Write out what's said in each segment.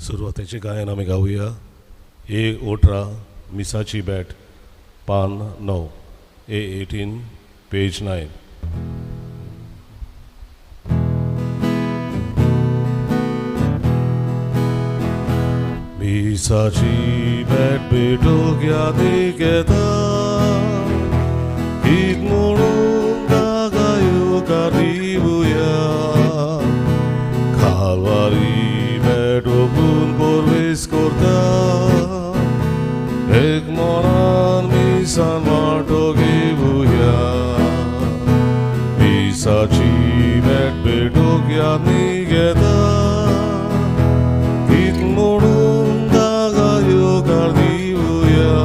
सुरवातेचें गायन आमी गावया. ए 18 मिसाची भेट, पान 9, A 18 page 9. मिसाची भेट भेटूंक यादीक येता, गीत म्हणून गायो दिवया. खालवारी भेट ओपून परवेस करता, एक मनान मिसान वांटो घेवया. मिसाची भेट भेटूंक यादीक येता, गीत म्हणून गायो दिवया.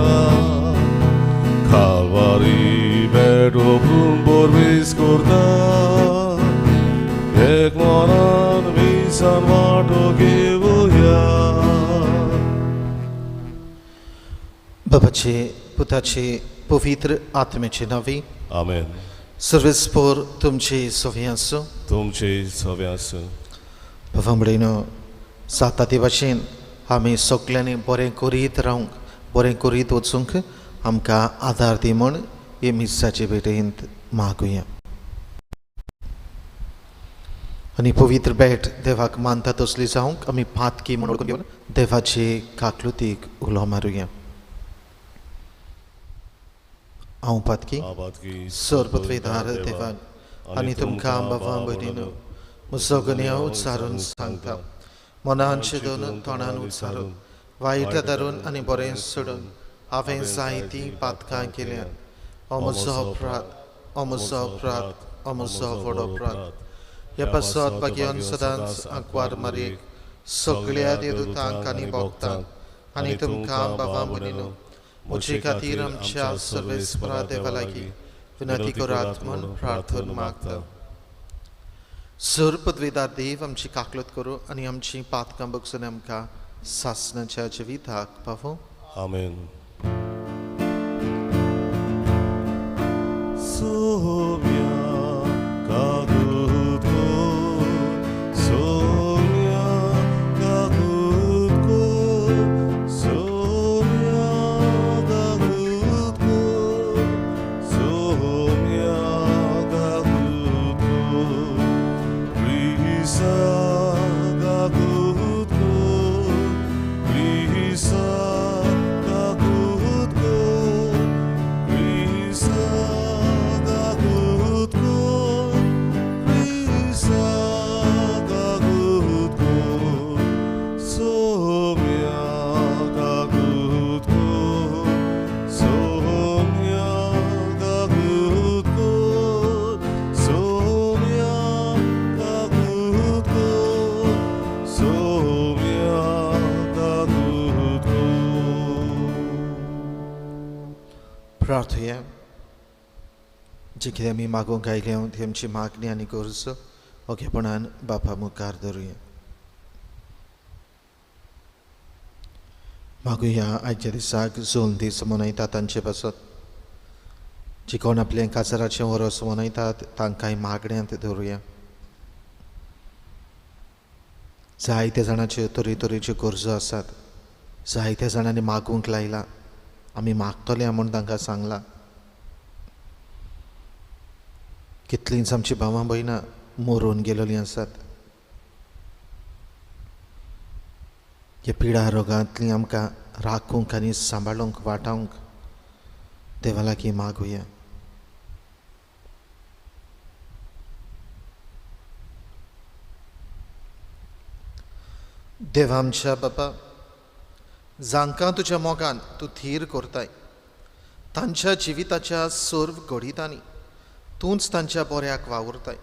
खालवारी भेट ओपून परवेस करता, एक मनान मिसान वांटो घेवया. बाबाचे, पुताचे, पवित्र आत्म्याचे नांवी. आमेन. सर्वेस्पोर तुमचे सवे आसूं. तुमचे सवे आसूं. बाबा भयणीनो, जाता ते भाशेन आमी सगल्यांनी बरें करीत रावंक, बरें करीत वचूंक आमकां आदार दी म्हूण हे मिसाचे भेटेंत मागुया. आनी पवित्र भेट देवाक मानता तसली जावंक आमी पातकी म्हूण वळखून घेवन देवाचे काकलुतीक उलो मारुया. हांव पातकी आबादकी सर्वपत्वेदार देवाक आनी तुमकां बाबा भयणीनो म्हजो गुन्यांव उच्चारून सांगता. मनान चिंतून, तोंडान उच्चारून, वायट धरून आनी बरें सोडून हांवें जायतीं पातकां केल्यात. हो म्हजो अपराध, हो म्हजो अपराध, हो म्हजो व्हड अपराध. ह्या पासत भाग्यान सदांच आंकवार मारयेक, सगळ्या देवदूतांक आनी भक्तांक आनी तुमकां बाबा भयणीनो म्हजे खातीर आमच्या सर्वेस्परा देवा लागीं विनंती करात म्हूण प्रार्थना मागता. सर पदवेदार देव आमची काकलत करूं आनी आमची पातकां बगसून आमकां सासणाच्या जिविताक पावूं. आमेन. सोम्या कागूत कोर, सोम्या कागूत कोर, सोम्या कागूत कोर, सोम्या कागूत कोर, क्रिसा कागूत कोर, क्रिसा कागूत कोर, क्रिसा कागूत कोर, क्रिसा कागूत कोर, सोम्या कागूत कोर, सोम्या कागूत कोर, सोम्या कागूत कोर, सोम्या कागूत कोर. प्रार्थया. जे कितें आमी मागूंक आयल्या ती आमची मागणी आनी गरज ओगेपणान बापा मुखार धरुया. मागुया आयच्या दिसाक जोन दीस मनयतात तांचे पासत, जी कोण आपलें काजाराचें वरस मनयतात तांकांय मागण्यांत धरुया. जायत्या जाणाच्यो तरेतरेच्यो गरजो आसात. जायत्या जाणांनी मागूंक लायलां, आमी मागतले म्हूण तांकां सांगलां. कितलींच आमची भावां भयणां मरून गेलेलीं आसात. ह्या पिडा रोगांतली आमकां राखूंक आनी सांबाळूंक, वाटावंक देवा लागीं मागुया. देवा आमच्या बापा, जांकां तुज्या मोगान तूं थीर करताय तांच्या जिविताच्या सर्व घडितांनी तूंच तांच्या बऱ्याक वावुरताय.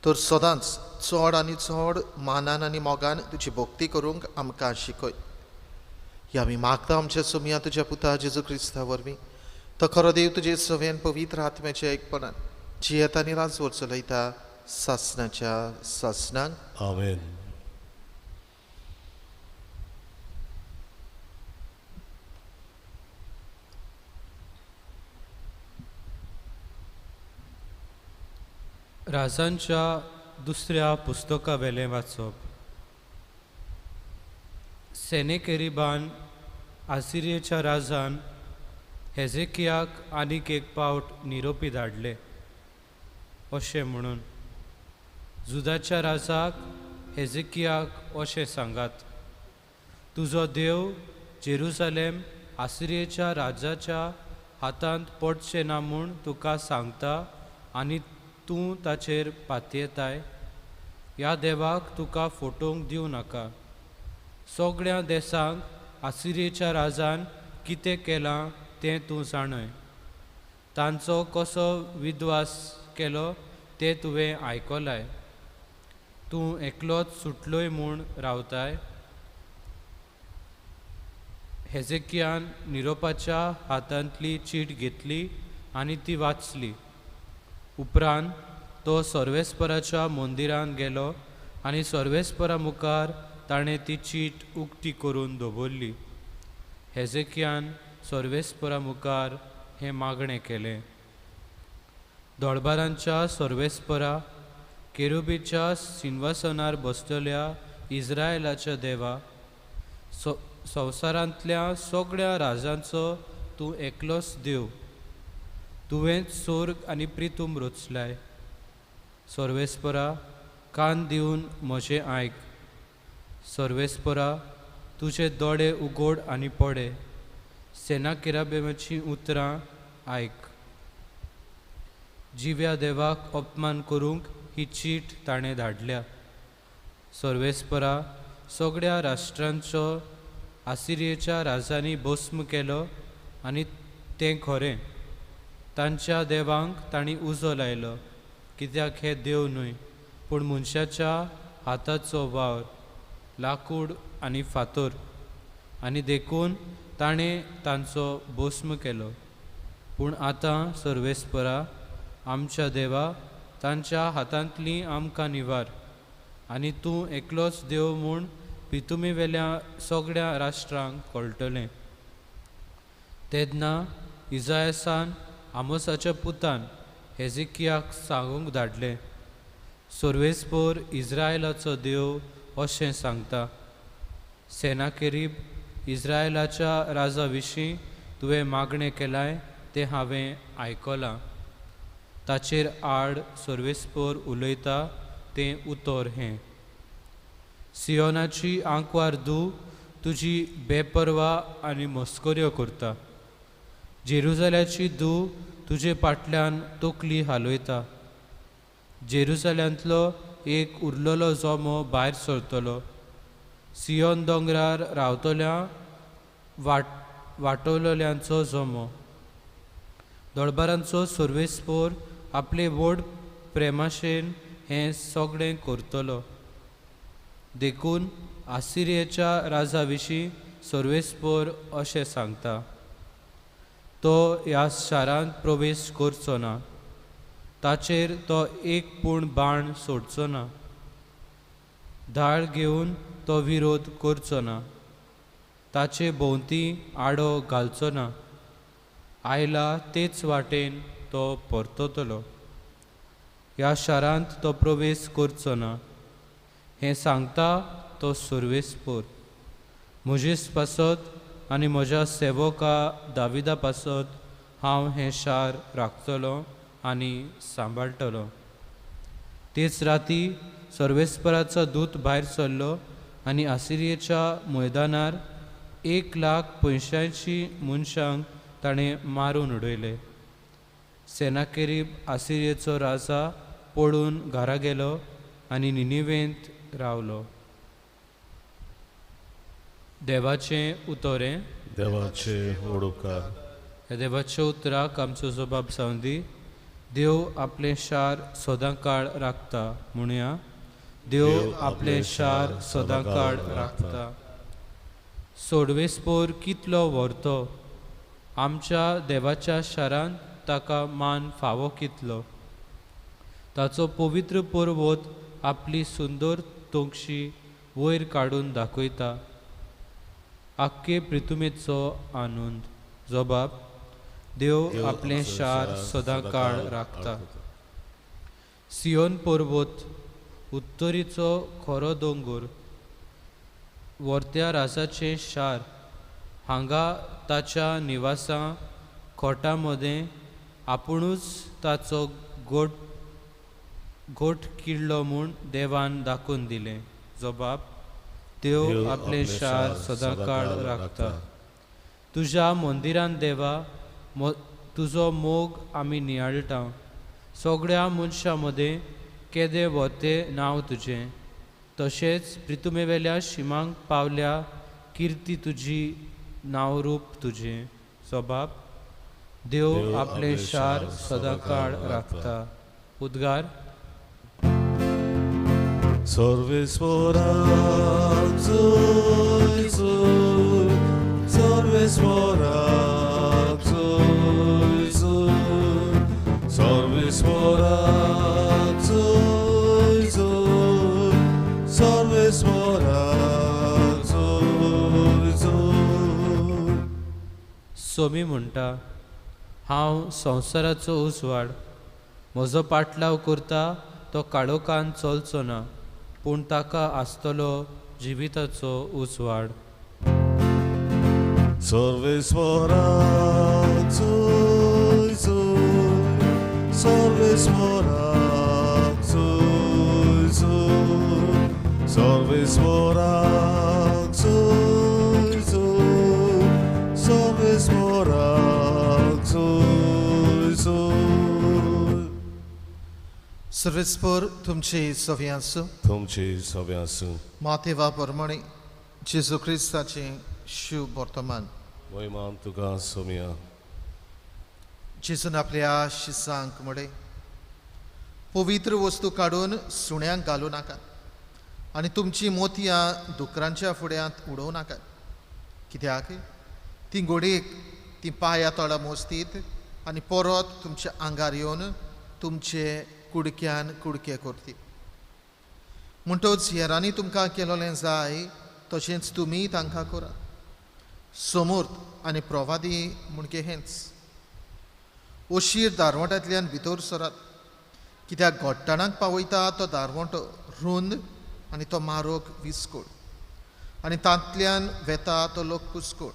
तर सदांच चड आनी चड मानान आनी मोगान तुजी भक्ती करूंक आमकां शिकय. ह्या आमी मागता आमच्या सोमया तुज्या पुता जेजू क्रिस्ता वरवीं. तो खरो देव तुजे सवेन पवित्र आत्म्याच्या एकपणान जियेता आनी राजवट चलयता सासणाच्या सासणाक. आमेन. राजांच्या दुसऱ्या पुस्तकावेलें वाचप. सेनेकेरिबान आसिरियेच्या राजान हेजेकियाक आनीक एक पावट निरोपी धाडले अशें म्हणून, जुदाच्या राजाक हेजेकियाक अशें सांगात, तुजो देव जेरुजालेम आसिरियेच्या राजाच्या हातांत पडचें ना म्हूण तुका सांगता आनी तूं ताचेर पातयेताय. ह्या देवाक तुका फटोवंक दिवं नाका. सगळ्या देसांक आसिरियेच्या राजान कितें केलां तें तूं जाणय. तांचो कसो विद्वास केलो तें तुवें आयकलाय. तूं एकलोच सुटलोय म्हूण रावताय. हेजेकियान निरोपाच्या हातांतली चीट घेतली आनी ती वाचली. उपरांत तो सर्वेस्पराच्या मंदिरांत गेलो आनी सर्वेस्परा मुखार ताणें ती चीट उक्ती करून दवरली. हेजेकियान सर्वेस्परा मुखार हें मागणें केलें. दळबारांच्या सर्वेस्परा, केरुबीच्या सिंवासनार बसतल्या इस्रायलाच्या देवा, संवसारांतल्या सगळ्या राजांचो तूं एकलोच देव. तुवेंच सोर्ग आनी प्रितूम रचलाय. सर्वेस्परा, कान दिवन म्हजें आयक. सर्वेस्परा, तुजे दोळे उगड आनी पडे. सेनाकेराबेमाचीं उतरां आयक. जिव्या देवाक अपमान करूंक ही चीट ताणें धाडल्या. सर्वेस्परा, सगळ्या राष्ट्रांचो आसिरियेच्या राजांनी भस्म केलो आनी तें खरें. तांच्या देवांक तांणी उजो लायलो, कित्याक हे देव न्हय पूण मनशाच्या हाताचो वावर, लाकूड आनी फातर, आनी देखून ताणें तांचो भस्म केलो. पूण आतां सर्वेस्परा, आमच्या देवा, तांच्या हातांतली आमकां निवार आनी तूं एकलोच देव म्हूण पितुमीवेल्या सगळ्या राष्ट्रांक कळटलें. तेन्ना इजायसान आमोसाच्या पुतान हेजेकियाक सांगूंक धाडलें, सर्वेस्पर इस्रायलाचो देव अशें सांगता, सेनाकेरीब इस्रायलाच्या राजा विशीं तुवें मागणें केलाय तें हांवें आयकलां. ताचेर आड सर्वेस्पर उलयता तें उतर हें. सियोनाची आंकवार धूव तुजी बेपर्वा आनी मस्कऱ्यो करता. जेरुजाल्याची धूव तुजे फाटल्यान तकली हालयता. जेरुजाल्यांतलो एक उरलेलो जमो भायर सरतलो. सियोन दोंगरार रावतल्या वाटवलेल्यांचो जमो. दळबारांचो सर्वेस्पर आपले व्हड प्रेमाशेन हें सगळें करतलो. देखून आसिरियेच्या राजा विशीं सर्वेस्पर अशें सांगता, तो ह्या शारांत प्रवेश करचो ना. ताचेर तो एक पूण बाण सोडचो ना. धाळ घेवन तो विरोध करचो ना. ताचे भोंवती आडो घालचो ना. आयला तेच वाटेन तो परततलो. ह्या शारांत तो प्रवेश करचो ना. हें सांगता तो सर्वेस्पर. म्हजेच पासत आनी म्हज्या सेवका दाविदा पासत हांव हें शार राखतलो आनी सांबाळटलो. तेच राती सर्वेस्पराचो दूत भायर सरलो आनी आसिरियेच्या मैदानार 1,85,000 मनशांक ताणें मारून उडयले. सेनाकेरीब आसिरियेचो राजा पळून घरा गेलो आनी निनिवेंत रावलो. देवाचें उतरें. देवाचे उपकार. ह्या देवाच्या उतराक आमचो जबाब जावं दी. देव आपलें शार सदां काळ राखता. म्हणया, देव आपलें शार सदां काळ राखता. सोडवेस्पोर कितलो व्हरतो, आमच्या देवाच्या शारांत ताका मान फावो कितलो. ताचो पवित्र पर्वत आपली सुंदर तोंकशी वयर काडून दाखयता. आख्खे प्रितुमेचो आनंद. जबाब, देव आपलें शार सदां काळ राखता. सियोन पर्वत उत्तरीचो खरो दोंगर, वर्त्या राजाचें शार हांगा ताच्या निवासा खोटा मदें आपुणूच ताचो गोट गोठ किडलो म्हूण देवान दाखोवन दिलें. जबाब, देव आपलें शार सदांकाळ राखता. तुज्या मंदिरान देवा तुजो मोग आमी नियाळटा. सगळ्या मनशां मदें केदें व्हरतें नांव तुजें, तशेंच प्रितुमेवेल्या शिमांक पावल्या किर्ती तुजी नांवरूप तुजें. जबाब, देव आपलें शार सदांकाळ राखता. उद्गार. सर्वेस्वराक जय जय, सर्वेस्वराक जय जय, सर्वेस्वराक जय जय, सर्वेस्वराक जय जय. सोमी म्हणटा, हांव संवसाराचो उजवाड, म्हजो पाटलाव करता तो काळोखान चलचो ना, पूण ताका आसतलो जिविताचो उजवाड. सर्वेस्वराक जय जय, सर्वेस्वराक जय जय, सर्वेस्वराक जय जय, सर्वेस्वराक जय जय. सर्वेस्पर तुमची सवी आसूं. तुमची सवी आसूं. मातेवा प्रमाणे जेजू क्रिस्ताचें शुभ वर्तमान. महिमान तुका सोमिया. जेजून आपल्या शिसांक म्हळें, पवित्र वस्तू काडून सुण्यांक घालूं नाकात आनी तुमचीं मोतयां दुकरांच्या फुड्यांत उडोवं नाकात, कित्याक तीं घोडयेक तीं पांया तोडा मोजतीत आनी परत तुमच्या आंगार येवन तुमचे कुडक्यान कुडके करतीत. म्हणटच हेरांनी तुमकां केलोलें जाय तशेंच तुमी तांकां करात. समूर्त आनी प्रवादी म्हणजे हेंच. अशीर दारवंट्यांतल्यान भितर सरात, कित्याक घोट्टाणाक पावयता तो दारवंटो रुंद आनी तो मारोग विस्कोळ, आनी तांतल्यान वेता तो लोक कुस्कोळ.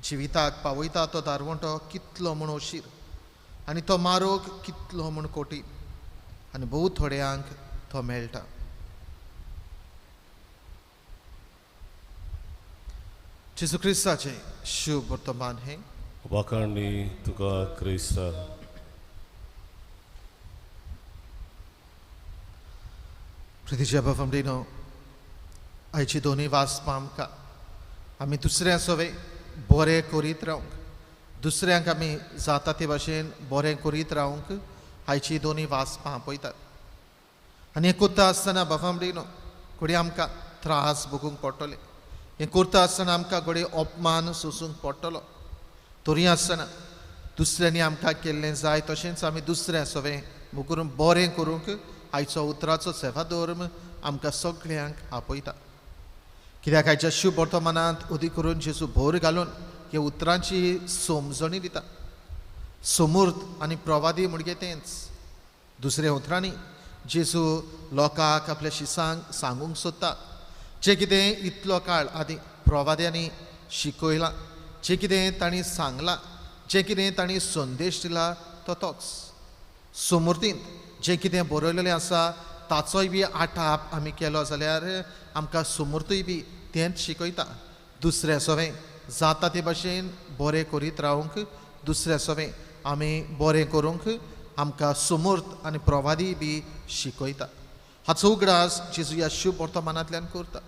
जिविताक पावयता तो दारवंटो कितलो म्हूण अशीर आनी तो मारोग कितलो म्हूण कोटी, आनी भोव थोड्यांक तो मेळटा. जेजू क्रिस्ताचें शुभ वर्तमान हें. वाखाणणी तुका क्रिस्ता. प्रितीच्या बाबांनो, आयची दोनूय वाचपां आमकां आमी दुसऱ्या सवे बरें करीत रावंक, दुसऱ्यांक आमी जाता ते भाशेन बरें करीत रावंक आयची दोनूय वाचपां आपयतात. आनी हें करता आसतना बाबांनो घडये आमकां त्रास भोगूंक पडटले, हें करता आसतना आमकां घडये अपमान सोंसूंक पडटलो, तरी आसतना दुसऱ्यांनी आमकां केल्लें जाय तशेंच आमी दुसऱ्या सवें मुगून बरें करूंक आयचो उतराचो सेवा धर्म आमकां सगळ्यांक आपयता. कित्याक आयच्या शुभ वर्तमानांत अदीक करून जेजू भर घालून ह्या उतरांची समजणी दिता. समूर्त आनी प्रवादी म्हणजे तेंच. दुसऱ्या उतरांनी जेजू लोकांक आपल्या शिसांक सांगूंक सोदता जें कितें इतलो काळ आदी प्रवाद्यांनी शिकयलां, जें कितें तांणी सांगलां, जें कितें तांणी संदेश दिला तो तोच. समूर्तींत जें कितें बरयलेलें आसा ताचोय बी आटाप आमी केलो जाल्यार आमकां समूर्तूय बी तेंच शिकयता. दुसऱ्या सवें जाता ते भाशेन बरें करीत रावंक, दुसऱ्या सवें आमी बरें करूंक आमकां समूर्त आनी प्रवादी बी शिकयता. हाचो उगडास जेजू ह्या शुभ वर्तमानांतल्यान करता.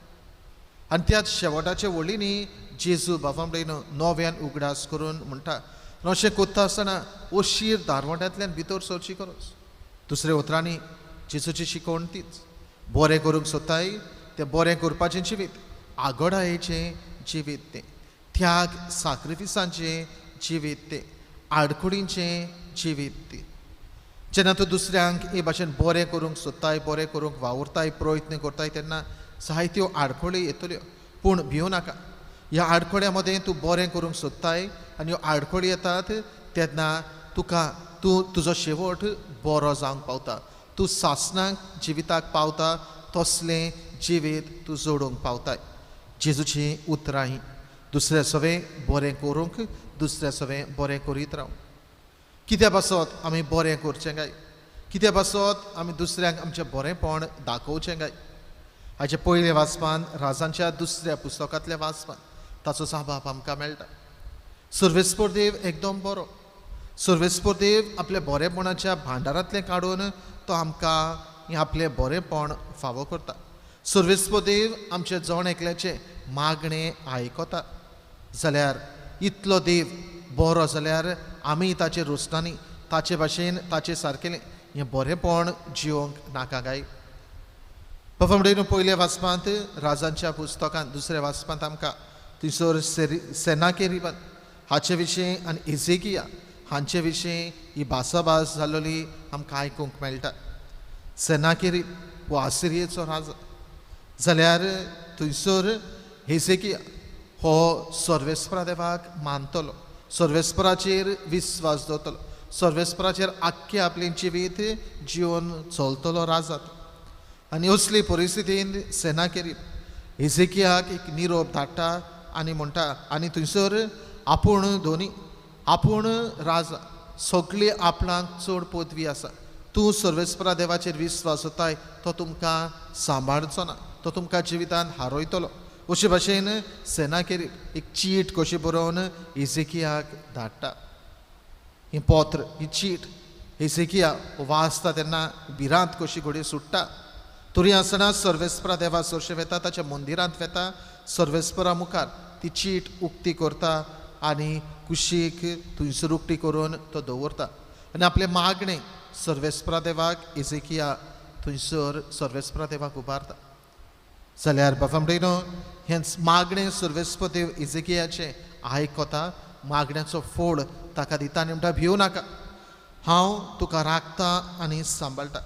आनी त्याच शेवटाच्या वळींनी जेजू बाबां नव्यान उगडास करून म्हणटा, अशें करता आसतना अशीर दारवंट्यांतल्यान भितर सरची गरज. दुसऱ्या उतरांनी जेजूची शिकवण तीच, बरें करूंक सोदताय तें बरें करपाचें जिवीत, आगोडायेचें जिवीत तें, त्याग साक्रिफिसांचें जिवीत तें, आडखळींचें जिवीत तें. जेन्ना तूं दुसऱ्यांक हे भाशेन बरें करूंक सोदताय, बरें करूंक वावुरताय, प्रयत्न करताय, तेन्ना जायत्यो आडखळी येतल्यो, पूण भिवं नाका. ह्या आडखळ्या मदें तूं बरें करूंक सोदताय आनी ह्यो आडखळी येतात तेन्ना तुका तूं तुजो शेवट बरो जावंक पावता, तूं सासणाक जिविताक पावता, तसलें जिवीत तूं जोडूंक पावताय. जेजूची उतरां ही दुसऱ्या सवें बरें करूंक, दुसऱ्या सवें बरें करीत राव। कित्या पासत आमी बरें करचें काय? कित्या पासत आमी दुसऱ्यांक आमचें बरेंपण दाखोवचें काय? हाचे पयलें वाचपान राजांच्या दुसऱ्या पुस्तकांतल्या वाचपान ताचो साबाप आमकां मेळटा। सर्वेस्पर देव एकदम बरो, सर्वेस्पर देव आपल्या बरेपणाच्या भांडारांतलें काडून तो आमकां हें आपलें बरेंपण फावो करता। सर्वेस्पर देव आमचें जण एकल्याचें मागणें आयकता। जाल्यार इतलो देव बरो जाल्यार आमी ताचे रोसणांनी ताचे भाशेन ताचे सारकेलें हें बरेंपण जिवंक नाका काय? बाबा म्हणून पयल्या वाचपांत राजांच्या पुस्तकांत दुसऱ्या वाचपांत आमकां थंयसर सेनाकेरीबान हाचे विशीं आनी एजेकिया हांचे विशीं ही भासाभास जाल्ली आमकां आयकूंक मेळटा। सेनाकेरीब हो आसिरियेचो राजा जाल्यार थंयसर हेजेकिया हो सर्वेस्परा देवाक मानतलो, सर्वेस्पराचेर विस्वास दवरतलो, सर्वेस्पराचेर आख्खें आपलें जिवीत जिवन चलतलो राजा। आनी असली परिस्थितीन सेनाकेरीब हेजेकियाक एक निरोप धाडटा आनी म्हणटा, आनी थंयसर आपूण दोनी आपूण राजा सगळी आपणाक चड पदवी आसा, तूं सर्वेस्परा देवाचेर विस्वास दवरताय तो तुमकां सांबाळचो ना, तो तुमकां जिवितान हारयतलो। अशे भाशेन सेनाकेरीब एक चीट कशी बरोवन हेजेकियाक धाडटा। ही पत्र ही चीट हेजेकिया वाचता तेन्ना भिरांत कशी घडये सुट्टा। तरी आसतना सर्वेस्परा देवा सरशें वेता, ताच्या मंदिरांत वेता, सर्वेस्परा मुखार ती चीट उक्ती करता आनी कुशीक थंयसर उक्ती करून तो दवरता आनी आपलें मागणें सर्वेस्परा देवाक हेजेकिया थंयसर सर्वेस्परा देवाक उबारता। जाल्यार बाबा म्हणटा हेंच मागणें सर्वेस्पर देव हेजेकियाचें आयकता, मागण्याचो फोड ताका दिता आनी म्हणटा भिवू नाका, हांव तुका राखता आनी सांबाळटा,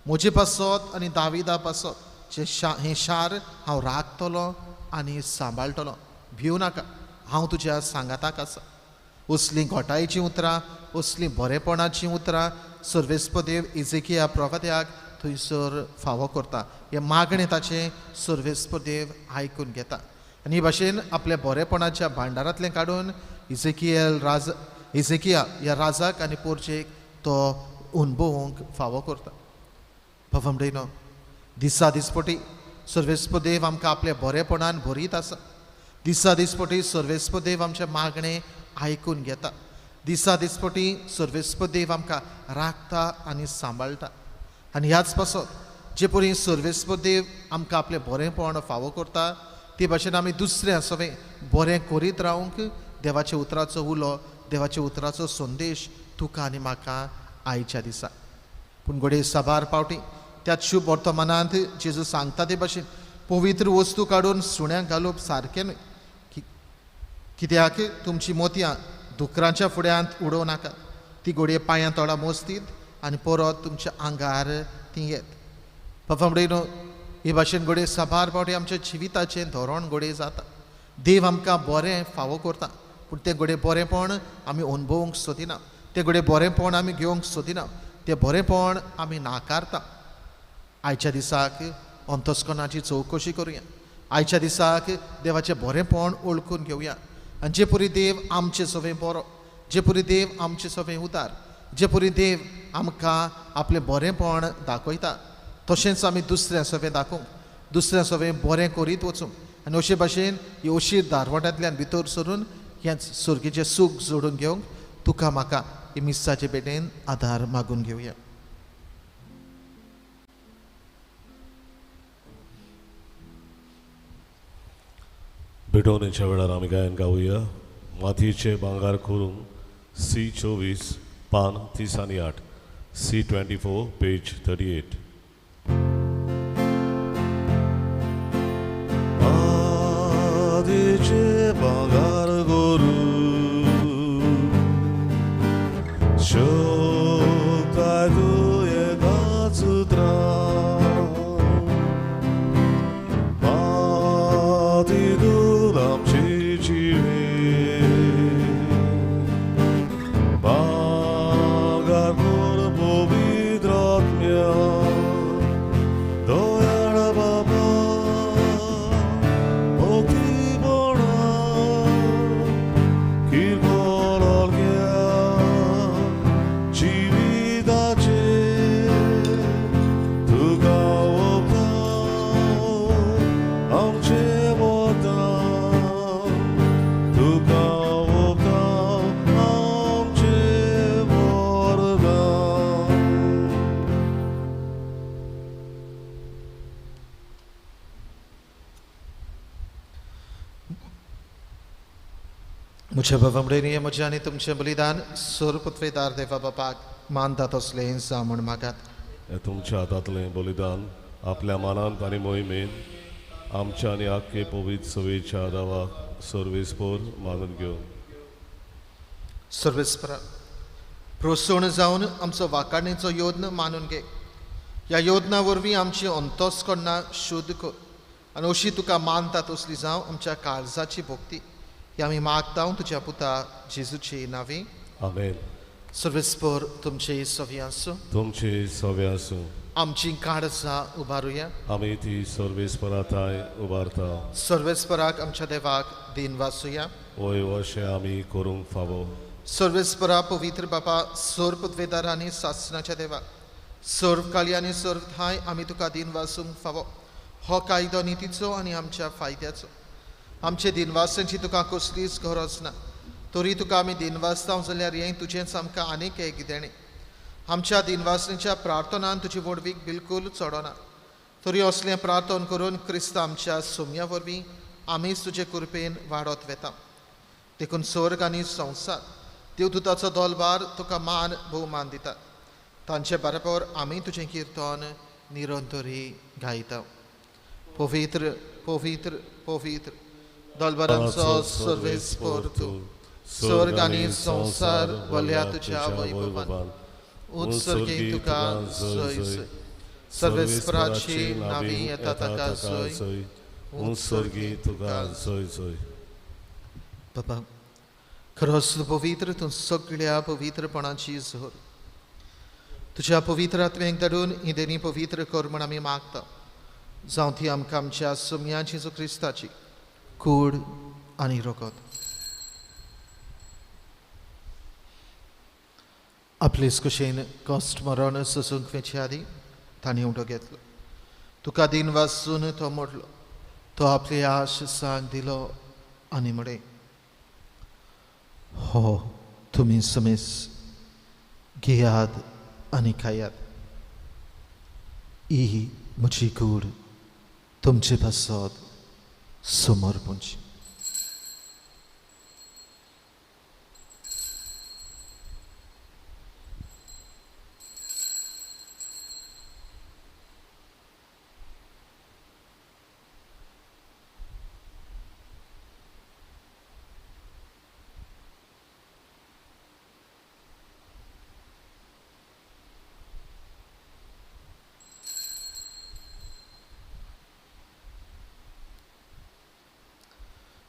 म्हजे पासत आनी दाविदा पासत जे हें शार हांव राखतलो आनी सांबाळटलो, भिवू नाका, हांव तुज्या सांगाताक आसा। असलीं घोटायेचीं उतरां, असलीं बरेपणाचीं उतरां सर्वेस्पर देव हेजेकिया प्रवाद्याक थंयसर फावो करता। हें मागणें ताचें सर्वेस्पर देव आयकून घेता आनी हे भाशेन आपल्या बरेपणाच्या भांडारांतलें काडून हेजेकिया ह्या राजाक आनी पोरचेक तो अणभवूंक फावो करता। बाबा म्हणटा दिसा दिसपटी सर्वेस्पर देव आमकां आपल्या बरेपणान भरीत आसा, दिसा दिसपटी सर्वेस्पर देव आमचें मागणें आयकून घेता, दिसा दिसपटी सर्वेस्पर देव आमकां राखता आनी सांबाळटा। आनी ह्याच पासत जे परी सर्वेस्पर देव आमकां आपलें बरेंपण फावो करता ते भाशेन आमी दुसऱ्या सवें बरें करीत रावंक देवाच्या उतराचो उलो, देवाच्या उतराचो संदेश तुका आनी म्हाका आयच्या दिसा। पूण घडये साबार पावटी त्याच शुभ वर्तमानांत जेजू सांगता ते भाशेन पवित्र वस्तू काडून सुण्यांक घालप सारकें न्हय, कित्याक तुमची मोतयां दुकरांच्या फुड्यांत उडोवं नाका, ती घडये पांयां तोडा मोसतीत आनी परत तुमच्या आंगार ती येत। बाबा म्हणटा हे भाशेन घडये साबार पावटी आमच्या जिविताचें धोरण घडये जाता। देव आमकां बरें फावो करता पूण तें घडये बरेंपण आमी अणभवूंक सोदिना, तें घडये बरेंपण आमी घेवंक सोदिना, तें बरेंपण आमी नाकारता। आयच्या दिसाक अंतस्करणाची चवकशी करुया, आयच्या दिसाक देवाचें बरेंपण वळखून घेवया आनी जे परी देव आमचे सवें बरो, जे परी देव आमचे सवें उदार, जे परी देव आमकां आपलें बरेंपण दाखयता तशेंच आमी दुसऱ्या सवें दाखोवंक, दुसऱ्या सवें बरें करीत वचूंक आनी अशे भाशेन ही अशीर दारवटांतल्यान भितर सरून हेंच सर्गीचें सूख जोडून घेवंक तुका म्हाका ही मिसाचे भेटेन आदार मागून घेवया। भेटवणेच्या वेळार आमी गायन गावया मातयेचे भांगर करूंक सी 24 पान 30 आनी 8 सी 24 पेज 38। मातयेचे भांगर करूं शोकाय तुवें गाचुत्रां माती दूर आमची जिवे भांगर करून पवित्र आत्म्या म्हज्या बाबा म्हज्या आनी तुमचें बलिदान सोरपुत्वेदार देवा बापाक मानता तसलें जावं म्हूण मागात. तुमच्या हातांतलें बलिदान आपल्या मानांत आनी मोहिमेन आमच्या आनी आख्खे पवित्र सवेच्या दावाक सर्वेस्पोर मानून घेवन. सर्वेस्परा प्रोत्सोण जावन आमचो वाकाणेचो योद्न मानून घे. ह्या योजना वरवीं आमची अंतस्करणां शुद्ध कर आनी अशी तुका मानता तसली जावं आमच्या काळजाची भक्ती ही आमी मागता तुज्या पुता जेजूचे नांवी. आमेन. सर्वेस्पोर तुमचे सवी आसूं. तुमचे सवे आसूं. आमची काळजां उबारुया. आमी ती सर्वेस्परा थांय उबारता. सर्वेस्पराक आमच्या देवाक दिन वासुया. वय अशें आमी करूंक फावो. सर्वेस्परा पवित्र बापा सर्व पदवेदार आनी सासनाच्या देवा सर्व काळी आनी सर्व थांय आमी तुका दिन वासूंक फावो. हो कायदो नितीचो आनी आमच्या फायद्याचो. आमचे दिनवासांची तुका कसलीच गरज ना तरी तुका आमी दिनवासता जाल्यार हें तुजेंच आमकां आनीक एक देणें. आमच्या दिनवासनेच्या प्रार्थनान तुजी व्हडवीक बिलकूल चडना तरी असलें प्रार्थन करून क्रिस्त आमच्या सोम्या वरवीं आमीच तुजे कृपेन वाडत वेता. देखून स्वर्ग आनी संवसार देवदूताचो दोलबार तुका मान भोवमान दिता. तांचे बरोबर आमी तुजें किर्तन निरंतरी गायता. पवित्र पवित्र पवित्र दलबरांचो सर्वेस्पोर तूं स्वर्ग आनी संवसार भरल्या तुज्या वैभवान. उत्सर्गी तुका जय जय. सर्वेस्पराची नावी येता ताका जय. उत्सर्गी तुका जय जय. बाबा खरोच तूं पवित्र, तूं सगळ्या पवित्रपणाची झर. तुज्या पवित्र आत्म्याक धाडून ही देणी पवित्र कर म्हूण आमी मागता. जावं ती आमकां आमच्या सोम्या जेजू क्रिस्ताची कूड आनी रगत. आपलेच कुशेन कश्ट मरण सोसूंक वेचे आदीं ताणें उठो घेतलो. तुका दिन वासून तो मोडलो. तो आपली आश सांग दिलो आनी म्हळें, हो तुमी समेस घेयात आनी खायात. ही म्हजी कूड तुमचे पासत समर्पणची.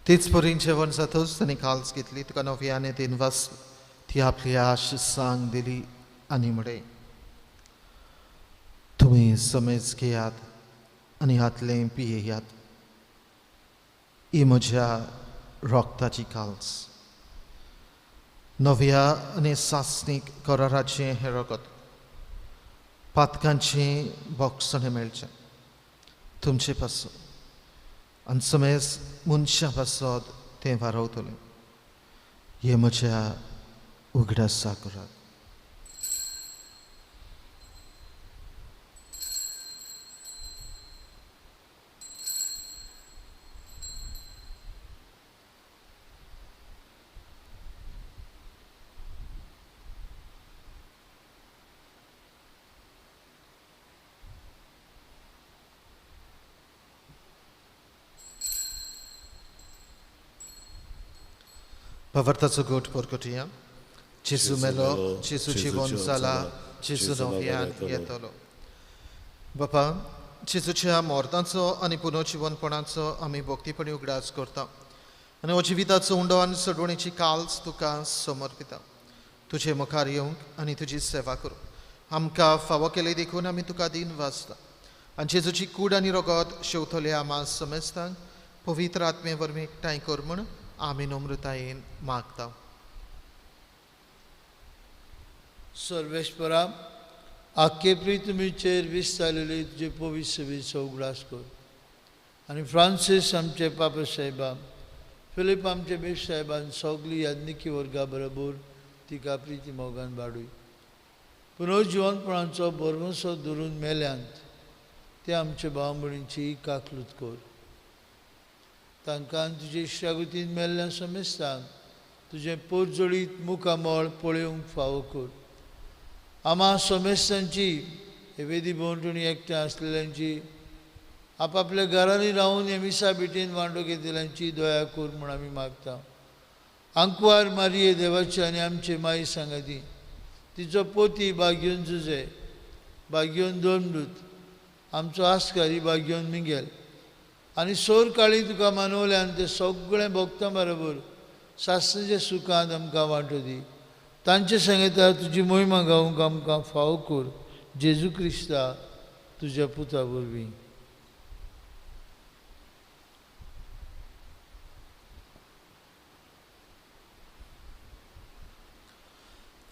तीच परीन जेवण जातच ताणें काल्स घेतली. तुका नव्याने दिन वाचली. ती आपली आश सांग दिली आनी म्हळें, तुमी समेज घेयात आनी हातलें पियेयात. ही म्हज्या रक्ताची काल्स. नव्या आनी सासणीक कराराचें हें रगत पातकांचें बोगसणें मेळचें तुमचे पासून आनी समेज मनशां पासत तें वारवतलें. हें म्हज्या उगडासा करात. भावार्थाचो गोट परगटया. जेजू मेलो, जेजू जिवन जाला, जेजू नव्यान येतलो. बापा जेजूच्या मरणाचो आनी पुनर्जिवनपणाचो आमी भक्तीपणी उगडास करता आनी हो जिविताचो उंडो आनी सोडवणेची काल्स तुका समर्पिता. तुजे मुखार येवंक आनी तुजी सेवा करूंक आमकां फावो केली देखून आमी तुका दिन वाचता. आनी जेजूची कूड आनी रगत शेवतले आमा समेस्तांक पवित्र आत्मे वरवीं एकठांय कर म्हूण आमी नम्रतायेन मागता. सर्वेश्वरा आख्खे पृथ्वीचेर विस्तारलेली तुजे पवित्र सेवेचो उगडास कर आनी फ्रांसीस आमचे पापा साहेबा, फिलीप आमचे बेश साहेबान सगली याज्ञिकी वर्गा बरोबर तिका प्रिती मोगान वाडूय. पुनर्जिवनपणाचो भरवंसो धरून मेल्यांत ते आमचे भाव भयणींची काकलूत कर. तांकां तुजे इश्टागतीन मेल्ल्या समेस्तांक तुजें पोरजोळीत मुखामळ पळोवंक फावो कर. आमा समेस्तांची हे वेदी भोंवतणी एकठांय आसलेल्यांची आपापल्या घरांनी रावन हे मिसा भेटेन वांटो घेतल्यांची दया कर म्हूण आमी मागता. आंकवार मारिये देवाचे आनी आमचे माई सांगाती, तिचो पोती बागयोन जुजे, बागयोन दोनदूत, आमचो आस्कारी बागयोन मिंगेल आनी सोर काळी तुका मानवल्यान ते सगळें भोगता बरोबर सासणाच्या सुखांत आमकां वांटो दी. तांचे सांगता तुजी मोहिमा गावंक आमकां फावो कर, जेजू क्रिस्ता तुज्या पुता वरवीं.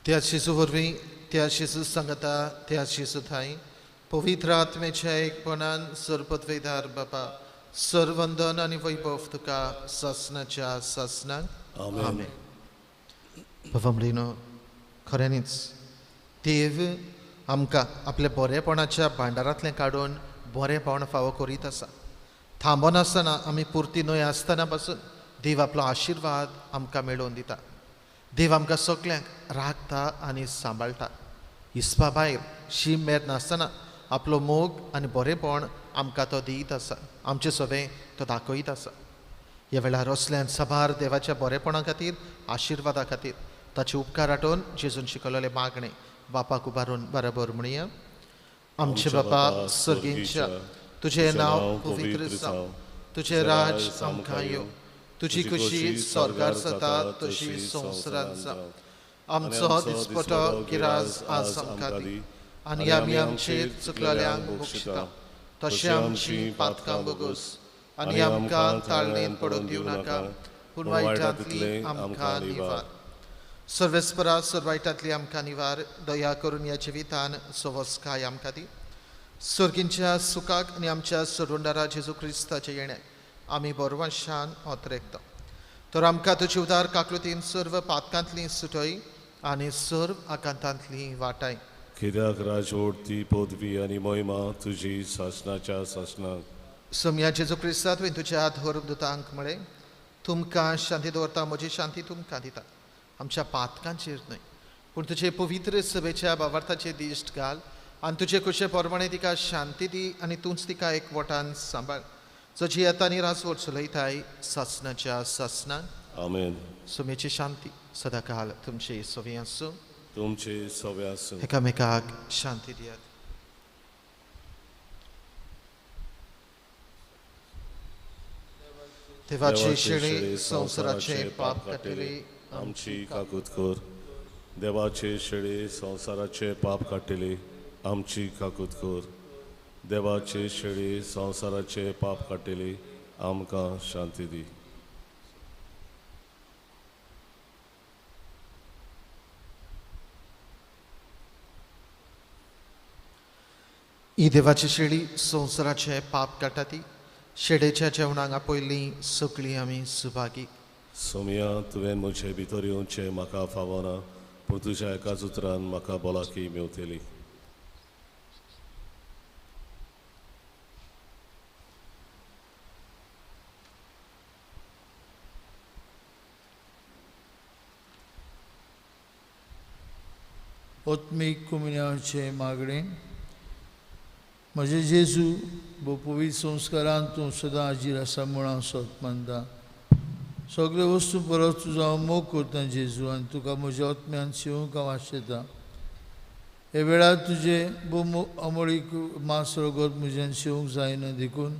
त्या जेजू वरवीं, त्या जेजू सांगता, त्या जेजू थांय पवित्र आत्म्याच्या एकपणान सर्वपदवेदार बापा सर्वंदन आनी वैभव तुका सासणाच्या सासणाक. आमेन. बाबा म्हणिनो, खऱ्यांनीच देव आमकां आपल्या बरेपणाच्या भांडारांतलें काडून बरेपण फावो करीत आसा. थांबनासतना आमी पुरती न्हय आसतना पासून देव आपलो आशिर्वाद आमकां मेळोवन दिता. देव आमकां सगल्यांक राखता आनी सांबाळटा. हिसपा भायर शीम मेर नासतना आपलो मोग आनी बरेपण आमकां तो दीत आसा, आमचें सवें तो दाखयत आसा. ह्या वेळार असल्यान साबार देवाच्या बरेपणा खातीर, आशिर्वादा खातीर ताचे उपकार आठोवन जेजून शिकवलेले मागणें बापाक उबारून बरोबर म्हणया. आमचे बापा सर्गींच्या, तुजें नांव पवित्र जावं, तुजें राज आमकां येवं, तुजी खुशी स्वर्गार जाता तशी संवसारांत जावं. आमचो दिसपटो गिराज आज आमकां दी आनी आमी आमचेर चुकलेल्यांक बक्षिता तशें आमची पातकां बोगोस आनी आमकां ताळणेंत पडूंक दिवं नाका, पूण वायटांतली आमकां निवार. सर्वेस्परा सर वायटांतली आमकां निवार, दया करून ह्या जिवितान सवस्काय आमकां दी. सर्गींच्या सुखाक आनी आमच्या सोडवणदारा जेजू क्रिस्ताच्या येण्याक आमी बरवाशान ओतरेकता. तर आमकां तुजी उदार काकलुतीन सर्व पातकांतली सुटय आनी सर्व आकांतांतली वाटाय. कित्याक राजवट ती पदवी आनी महिमा तुजी सासणाच्या सासणाक. सोमया जेजू क्रिस्ता तुवें तुज्या धर्मदूतांक म्हळें, तुमकां शांती दवरता, म्हजी शांती तुमकां दिता. आमच्या पातकांचेर न्हय पूण तुजे पवित्र सभेच्या बावार्थाचेर दिश्ट घाल आनी तुजे कुशे प्रमाणे तिका शांती दी आनी तूंच तिका एकवटान सांबाळ, जो जियेता आनी राजवट चलयताय सासणाच्या सासणाक. आमेन. सोम्याची शांती सदांकाल तुमचे सवे आसूं. तुमचे सवे आसूं. एकामेकाक शांती दियात. देवाची शेळी संवसाराचे पाप काडटली आमची काकूत कर. देवाचे शेळी संवसाराचे पाप काडटली आमची काकूत कर. देवाचे शेळी संवसाराचे पाप काडटली आमकां शांती दी. ही देवाची शेळी संवसाराचे पाप काडटा ती शेडेच्या जेवणाक आपयल्ली सगळीं आमी सुभागी. सोमया, तुवें म्हजे भितर येवचें म्हाका फावना, पूण तुज्या एकाच उतरान म्हाका भलायकी मेवतली. आत्मीक कुमिन्यांचें मागणें. म्हजे जेजू, भोव संस्कारान तूं सदां हाजीर आसा म्हूण हांव सत मानता. सगळे वस्तू परस तुजो हांव मोग करता जेजू, आनी तुका म्हज्या आत्म्यान शिवूंक हांव आशेतां. हे वेळार तुजें भोव अमोळीक मांस रगत म्हज्यान शिवूंक जायना, देखून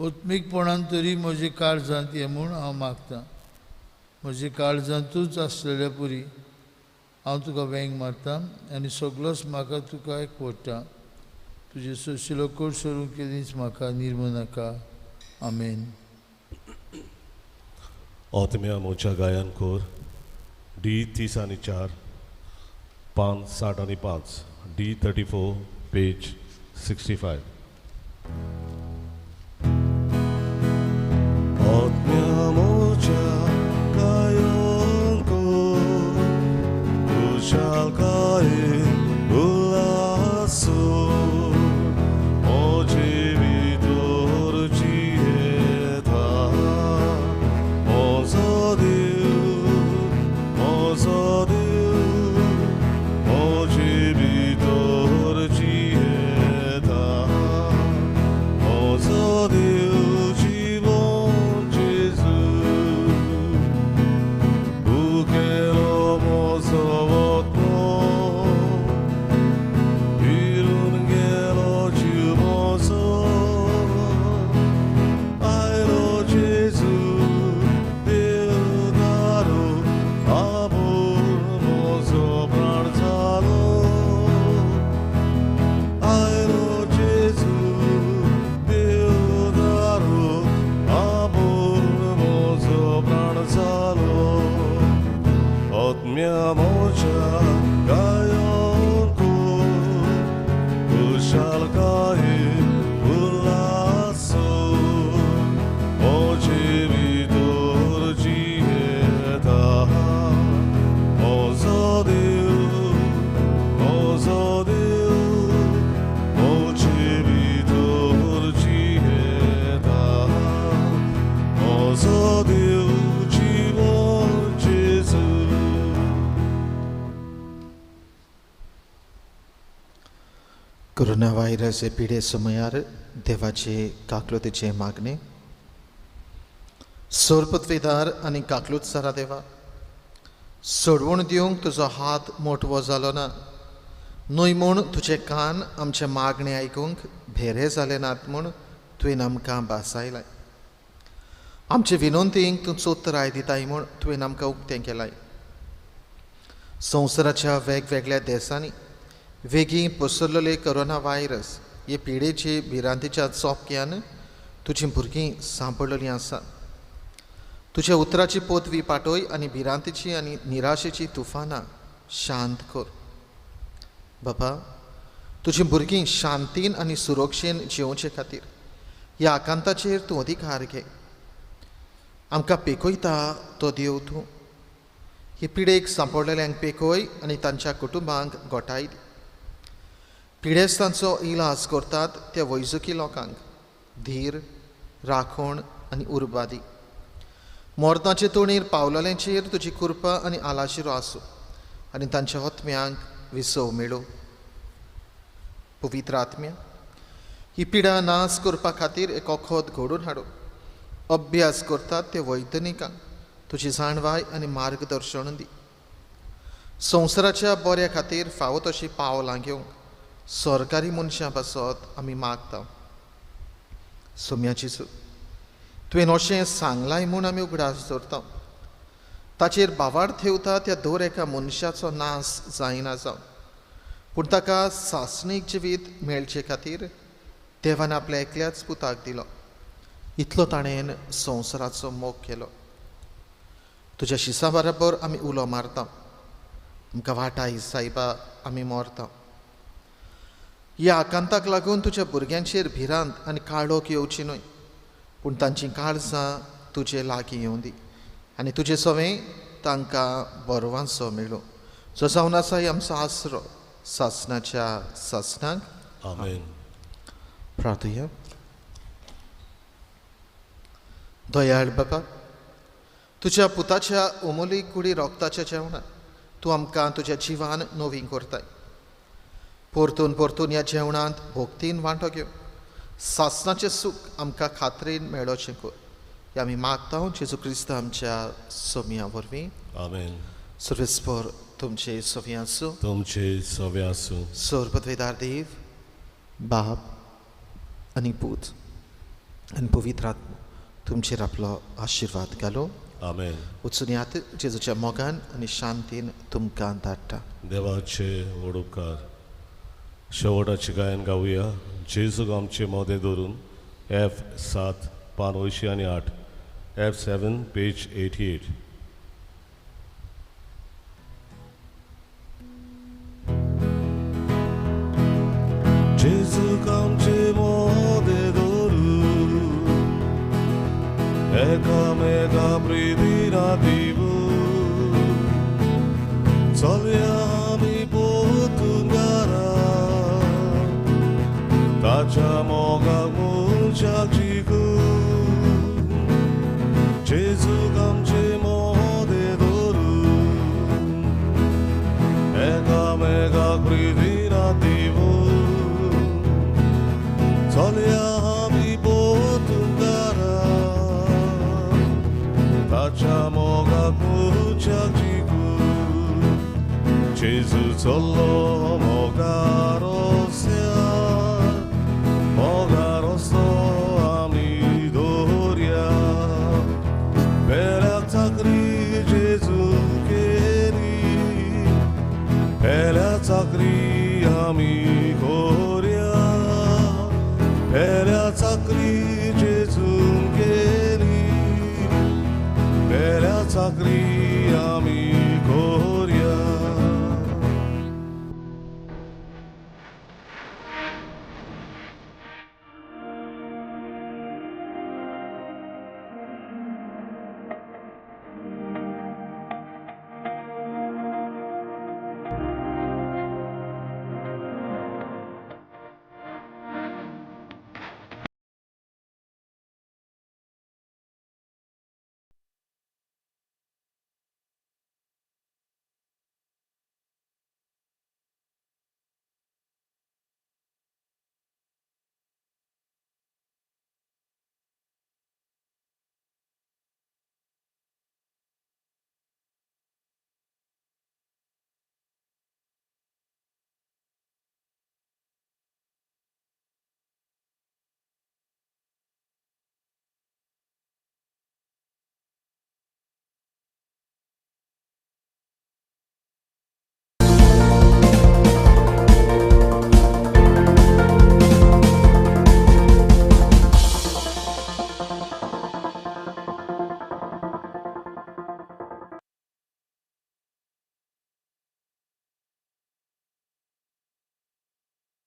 आत्मीकपणान तरी म्हजे काळजांत ये म्हूण हांव मागतां. म्हजे काळजांतूच आसलेल्या पुरी हांव तुका वेंग मारता आनी सगळोच म्हाका तुका एकवटा. तुजें सोशिलो कोट सोडूंक केदींच म्हाका निर्मू नाका. आमेन. आत्म्या म्हज्या गायन कोर डी 30 आनी 4 पान 60 आनी 5 डी 34 पेज 65. आत्म्या म्हज्या गायन कोर खुशालकायेन उल्हासो म्हजो देव कोरोना व्हायरस हे पिडे समयार देवाचे काकलुतीचे मागणे. सोरपत्वेदार आनी काकलूत सारा देवा, सोडवण दिवंक तुजो हात मोटवो जालो ना, न्हय म्हूण तुजे कान आमचे मागणे आयकूंक भेरे जाले नात म्हूण तुवें आमकां भासायलाय. आमचे विनंतींक तूं चोतराय दिताय म्हूण तुवें आमकां उक्तें केलाय. संवसाराच्या वेगवेगळ्या देशांनी वेगीं पसरलेले कोरोना व्हायरस हे पिडेची भिरांतीच्या चोपक्यान तुजीं भुरगीं सांपडलेलीं आसात. तुज्या उतराची पोतवी पाटय आनी भिरांतीची आनी निराशेची तुफानां शांत कर. बाबा, तुजीं भुरगीं शांतीन आनी सुरक्षेन जिवचे खातीर ह्या आकांताचेर तूं अधिकार घे. आमकां पेखयता तो देव तूं. हे पिडेक सांपडलेल्यांक पेखय आनी तांच्या कुटुंबांक गोठाय दी. पिडेस्तांचो इलाज करतात त्या वैजकी लोकांक धीर, राखण आनी उर्बा दी. मरणाचे तोणीर पावलेल्यांचेर तुजी कृपा आनी आलाशिरो आसूं आनी तांच्या आत्म्यांक विसव मेळूं. पवित्र आत्म्या, ही पिडा नाश करपा खातीर एक वखद घडोवन हाडूं. अभ्यास करतात ते वैज्ञानिकांक तुजी जाणवाय आनी मार्गदर्शन दी. संवसाराच्या बऱ्या खातीर फावो तशी पावलां घेवंक सरकारी मनशां पासत आमी मागता. सोम्याची तुवें अशें सांगलाय म्हूण आमी उगडास दवरता. ताचेर भावार्थ ठेवता त्या दर एका मनशाचो नाश जायना जावं, पूण ताका सासणीक जिवीत मेळचे खातीर देवान आपल्या एकल्याच पुताक दिलो. इतलो ताणें संवसाराचो मोग केलो. तुज्या शिसा बराबर आमी उलो मारता, आमकां वाटाय सायबा, आमी मरता. ह्या आकांताक लागून तुज्या भुरग्यांचेर भिरांत आनी काळोख येवची न्हय, पूण तांचीं काळजां तुजे लागीं येवं दी आनी तुजे सवें तांकां बरवांचो मेळूं. जो जावन आसा आमचो आसरो सासणाच्या सासणाक. आमेन. प्रार्थया. दयाळ बाबा, तुज्या पुताच्या अमोली कुडी रोगताच्या जेवणात तूं आमकां तुज्या जिवान नवीं करताय. परतून परतून ह्या जेवणांत भोक्तीन वांटो घेवन सासणाचें सूख आमकां खात्रीन मेळोचें कर. हे आमी मागता जेजू क्रिस्त आमच्या सोम्या वरवीं. आमेन. सर्वेस्पर तुमचे सव्या आसूं. तुमचे सव्या आसूं. सर्वपदवीदार देव बाप आनी पूत आनी पवित्र आत्मो तुमचेर आपलो आशिर्वाद घालो. आमेन. वचून यात जेजूच्या मोगान आनी शांतीन तुमकां धाडटा. देवाचे व्हड उपकार. शेवटाचें गायन गावया. जेजूक आमचे मोदें धरून F7 पान 88 F7 page 88. जेजूक आमचे मोदें धरून एकामेका प्रितीन दिवूं चलया आमी पोतून घरा ताच्या मोगाक मनशाक जिखून. जेजूक आमचे मोदें धरून एकामेकाक प्रितीन दिवूं चलया आमी पोतून घरा ताच्या मोगाक मनशाक जिखून. जेजू चल्लो